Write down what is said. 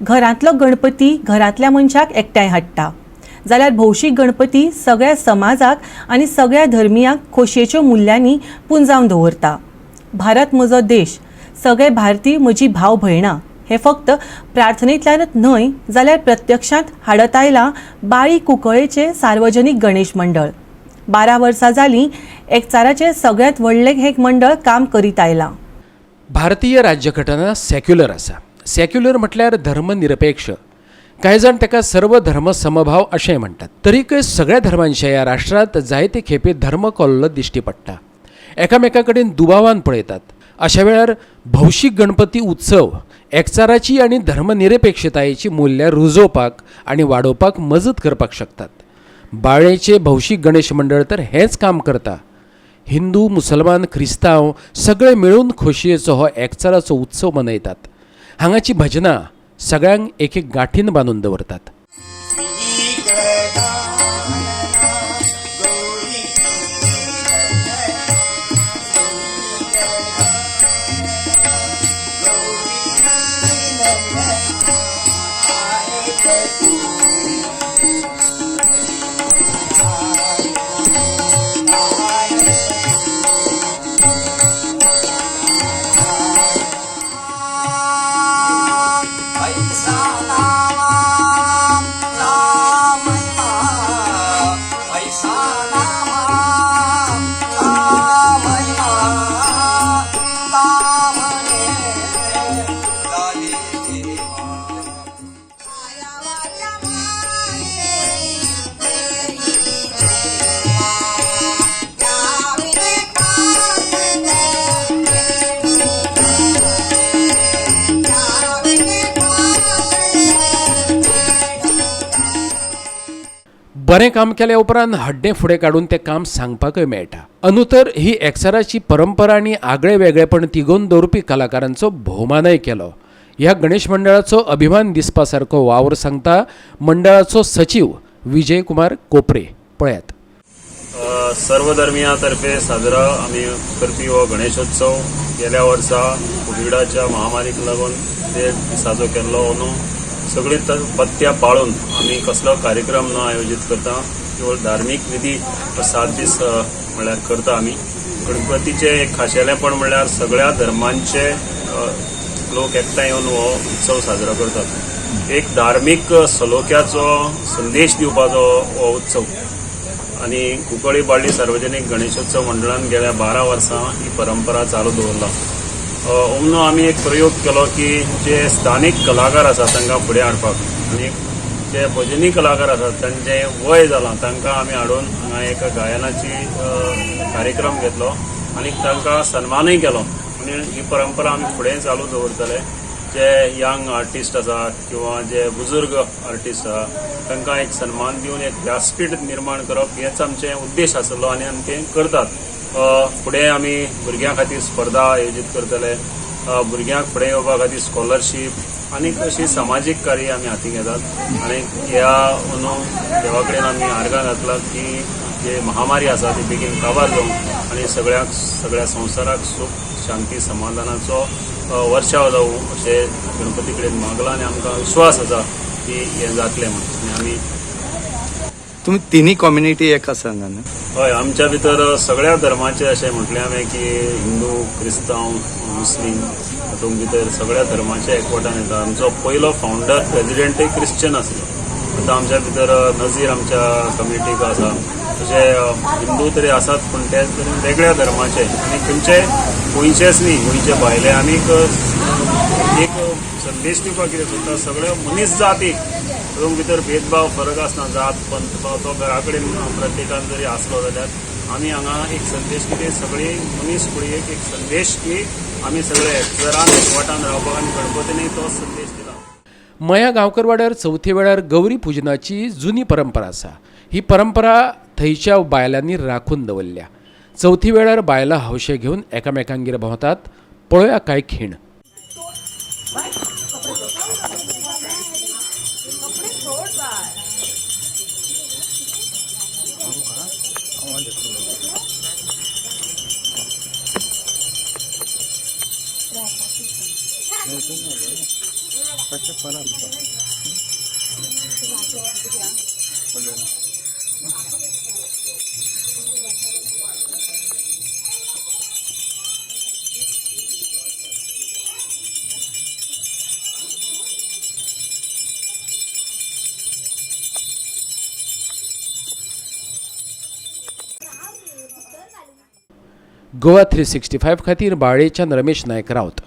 घरांतलो गणपती घरांतल्या मनशाक एकठांय हाडटा, जाल्यार भौशीक गणपती सगळ्या समाजाक आनी सगळ्या धर्मियांक खोशयेच्यो मुल्यांनी पुंजावन दवरता. भारत म्हजो देश, सगळे भारतीय म्हजी भाव भयणां हें फक्त प्रार्थनेंतल्यानच न्हय जाल्यार प्रत्यक्षांत हाडत आयलां बाळी कुंकळेचें सार्वजनीक गणेश मंडळ. 12 वर्सां जालीं एकचाराचें सगळ्यांत व्हडलें हें मंडळ काम करीत आयलां. भारतीय राज्यघटना सेक्युलर आसा. सेक्युलर म्हटल्यार धर्मनिरपेक्ष. कांय जाण ताका सर्व धर्म समभाव अशेंय म्हणटात. तरीकय सगळ्या धर्मांच्या ह्या राष्ट्रांत जायते खेपे धर्म कोल्ल दिश्टी पडटा. एकामेका कडेन दुबावान पळयतात. अशा वेळार भौशीक गणपती उत्सव एकचाराची आनी धर्मनिरपेक्षतायेची मुल्यां रुजोवपाक आनी वाडोवपाक मजत करपाक शकतात. बाळेचें भौशीक गणेश मंडळ तर हेंच काम करता. हिंदू, मुसलमान, क्रिस्तांव सगळे मेळून खोशयेचो हो एकचाराचो उत्सव मनयतात. हांगाची भजनां सगळ्यांक एक एक गांठीन बांदून दवरतात. बरें काम केल्या उपरांत हड्डें फुडें काडून तें काम सांगपाकय मेळटा. अनुतर ही एकचाराची परंपरा आनी आगळे वेगळेपण तिगोवन दवरपी कलाकारांचो भोवमानय केलो. ह्या गणेश मंडळाचो अभिमान दिसपा सारको वावर सांगता मंडळाचो सचीव विजय कुमार कोपरे. पळयात. सर्वधर्मिया तर्फे साजरा आमी करपी हो गणेशोत्सव गेल्या वर्सा कोविडाच्या महामारीक लागून ते दिसाचो केल्लो. अंदू सगळी पथ्यां पाळून आमी कसलो कार्यक्रम न आयोजीत करता, केवळ धार्मीक विधी 7 दीस म्हळ्यार करता आमी. गणपतीचें एक खाशेलेंपण म्हणल्यार सगळ्या धर्मांचे लोक एकठांय येवन हो उत्सव साजरो करतात. एक धार्मीक सलोख्याचो संदेश दिवपाचो हो उत्सव. आनी कुंकळी बाळ्ळी सार्वजनीक गणेशोत्सव मंडळान गेल्या 12 वर्सां ही परंपरा चालू दवरला. अंदू आमी एक प्रयोग केलो की जे स्थानीक कलाकार आसा तांकां फुडें हाडपाक आनी जे भजनी कलाकार आसात तांचें वय जालां तांकां आमी हाडून हांगा एक गायनाची कार्यक्रम घेतलो आनी तांकां सन्मानूय केलो. आनी ही परंपरा आमी फुडें चालू दवरतले. जे यंग आर्टिस्ट आसा किंवा जे बुजुर्ग आर्टिस्ट आसा तांकां एक सन्मान दिवन एक व्यासपीठ निर्माण करप हेच आमचें उद्देश आसलो आनी आमी तें करतात. फुडें आमी भुरग्यां खातीर स्पर्धा आयोजीत करतले. भुरग्यांक फुडें येवपा खातीर स्कॉलरशीप आनी अशी समाजीक कार्य आमी हाती घेतात. आनी ह्या अंदू देवा कडेन आमी आर्गां घातला की जे महामारी आसा ती बेगीन काबार जावं आनी सगळ्यांक सगळ्या संवसाराक सूख शांती समाधानाचो वर्षाव जावं अशें गणपती कडेन मागलां आनी आमकां विश्वास आसा की हें जातलें म्हणून. आनी आमी तुमी तिन्ही कम्युनिटी एक आसा हांगा न्हू? हय, आमच्या भितर सगळ्या धर्माचे अशें म्हटलें हांवें की हिंदू, क्रिस्तांव, मुस्लीम हातूंत भितर सगळ्या धर्माचे एकवटान येता. आमचो पयलो फावंडर प्रेजिडेंटय क्रिश्चन आसलो. आतां आमच्या भितर नजीर आमच्या कम्युनिटीक आसा, तशे हिंदू तरी आसात पूण ते तरी वेगळ्या धर्माचे आनी खंयचे गोंयचेच न्ही, गोंयचे भायले. आनी एक संदेश दिवपाक कितें सोदता, सगळे मनीस जातीक तातूंत भितर भेदभाव फरक आसना, जात पंथ भाव तो घरा कडेन प्रत्येकान जरी आसलो जाल्यार आमी हांगा एक संदेश कितें सगळी मनीस कुळयेक एक संदेश की आमी सगळे एकचारान एकवटान रावपाक आनी गणपतीनूय तोच संदेश दिला. मया गांवकरवाड्यार चवथी वेळार गौरी पुजनाची जुनी परंपरा आसा. ही परंपरा थंयच्या बायलांनी राखून दवरल्या. चवथी वेळार बायलां हौशे घेवन एकामेकांगेर भोंवतात. पळोवया कांय खीण. गोवा 365 खातीर बाळेच्यान रमेश नायक राऊत.